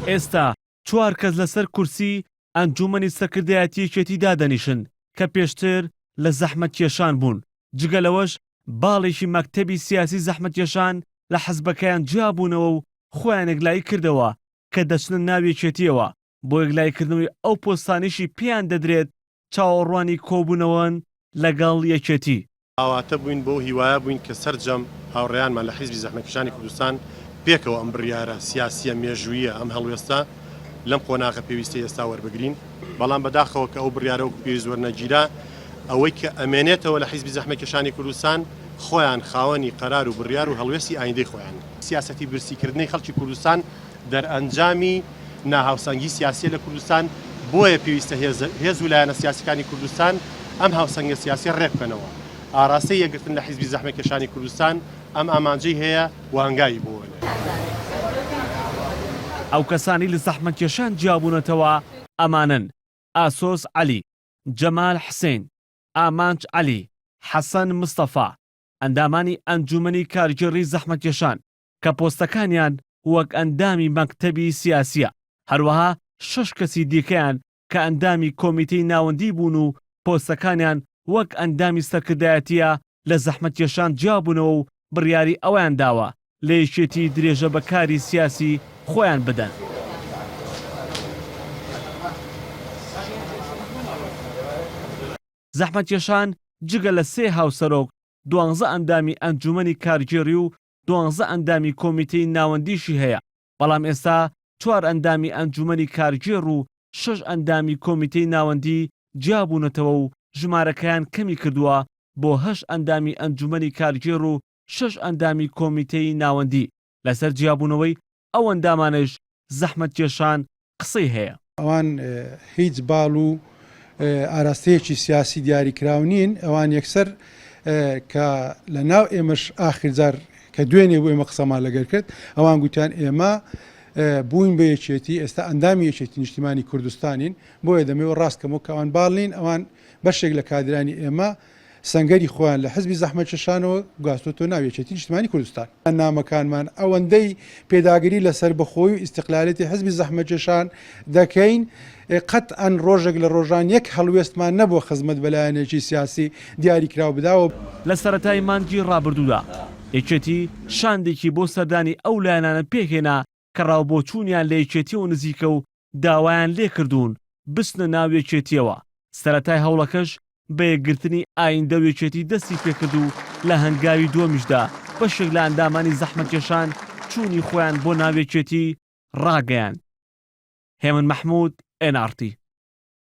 ئێستا چوار کەس لەسەر کورسی ئەنجوومەنی سەرکردایەتی یەکێتی دادەنیشن کە پێشتر لە زەحمەتکێشان بوون، جگە لەوەش باڵێکی مەکتەبی سیاسی زەحمەتکێشان لە حزبەکەیان جیابوونەوە و خۆیان یەکلایی کردەوە کە دەچنە ناو یەکێتییەوە، بۆ یەکلاییکردنەوەی ئەو پۆستانەیشی پێیان دەدرێت چاوەڕوانی کۆبوونەوەن لەگەڵ یەکێتی. ئاواتە بووین بەو هیوایە بووین کە سەرجەم هاوڕێیانمان لە حیزبی زەحمەتکێشانی کوردستان پێکەوە ئەم بڕیارە سیاسییە مێژووییە، ئەم هەڵوێستە لەم قۆناغە پێویستەی ئێستا وەربگرین. بەڵام بەداخەوە کە ئەو بڕیارە وەکو پێویست وەرنەگیرا. ئەوەی کە ئەمێنێتەوە لە حیزبی زەحمەتکێشانی کوردستان خۆیان خاوەنی قەرار و بڕیار و هەڵوێستی ئایندەی خۆیانن. سیاسەتی برسیکردنی خەڵکی کوردستان دەرئەنجامی ناهاوسەنگی سیاسیە لە کوردستان، بۆیە پێویستە هێز و لایەنە سیاسیەکانی کوردستان ئەم هاوسەنگە سیاسیە ڕێکبخەنەوە. ئاراستەی یەکگرتن لە حیزبی زەحمەتکێشانی کوردستان ئەم ئامانجەی هەیە و هەنگاوی بۆ نێ. ئەو کەسانەی لە زەحمەتکێشان جیابوونەتەوە ئەمانەن، ئاسۆس عەلی، جەمال حسین، ئامانج عەلی، حەسەن مستەفا، ئەندامانی ئەنجومەنی کارگێڕی زەحمەتکێشان کە پۆستەکانیان وەک ئەندامی مەکتەبی سیاسییە، هەروەها شەش کەسی دیکەیان کە ئەندامی کۆمیتەی ناوەندی بوون و پۆستەکانیان وەک ئەندامی سەرکردایەتییە لە زەحمەتکێشان جیابوونەوە و بڕیاری ئەوەیان داوە لە یەکێتی درێژە بە کاری سیاسی خۆیان بدەن. زەحمەتکێشان جگە لە سێ هاوسەرۆک، دوانزە ئەندامی ئەنجومەنی کارگێڕی و دوانزە ئەندامی کۆمیتەی ناوەندیشی هەیە، بەڵام ئێستا چوار ئەندامی ئەنجومەنی کارگێڕ و شەش ئەندامی کۆمیتەی ناوەندی جیابوونەتەوە و ژمارەکەیان کەمیکردووە بۆ هەشت ئەندامی ئەنجومەنی کارگێڕ و شەش ئەندامی کۆمیتەی ناوەندی، لەسەر جیابوونەوەی ئەو ئەندامانەیش زەحمەتکێشان قسەی هەیە. ئەوان هیچ باڵ و ئاراستەیەکی سیاسی دیاریکراو نین، ئەوان یەکسەر کە لە ناو ئێمەش ئاخر جار کە دوێنێ بوو ئێمە قسەمان لەگەر کرد، ئەوان گوتیان ئێمە بووین بە یەکێتی، ئێستا ئەندامی یەکێتی نیشتیمانی کوردستانین، بۆیە دەمەوێت ڕاست کەمەوە کە ئەوان باڵ نین، ئەوان بەشێک لە کادرانی ئێمە سەنگەری خۆیان لە حزبی زەحمەتکێشانەوە گواستۆتەوە ناو یەکێتی نیشتمانی کوردستان. نامەکانمان ئەوەندەی پێداگری لە سەربەخۆیی و ئیستقلالیەتی حزبی زەحمەتکێشان دەکەین، قەتعەن ڕۆژێک لە ڕۆژان یەک هەڵوێستمان نەبووە خزمەت بە لایەنێکی سیاسی دیاریکراو بدا و. لە سەرەتای مانگی ڕابردوودا یەکێتی شاندێکی بۆ سەردانی ئەو لایەنانە پێکهێنا کە ڕاوبۆچوونیان لە یەکێتیەوە نزیکە و داوایان لێکردوون بچنە ناو یەکێتیەوە، سەرەتای هەوڵەکەش بە یەکگرتنی ئایندە و یەکێتی دەستی پێکرد و لە هەنگاوی دووەمیشدا بەشێک لە ئەندامانی زەحمەتکێشان چوونی خۆیان بۆ ناو یەکێتی ڕاگەیاند. هێمن مەحمود، ئێن ئاڕ تی.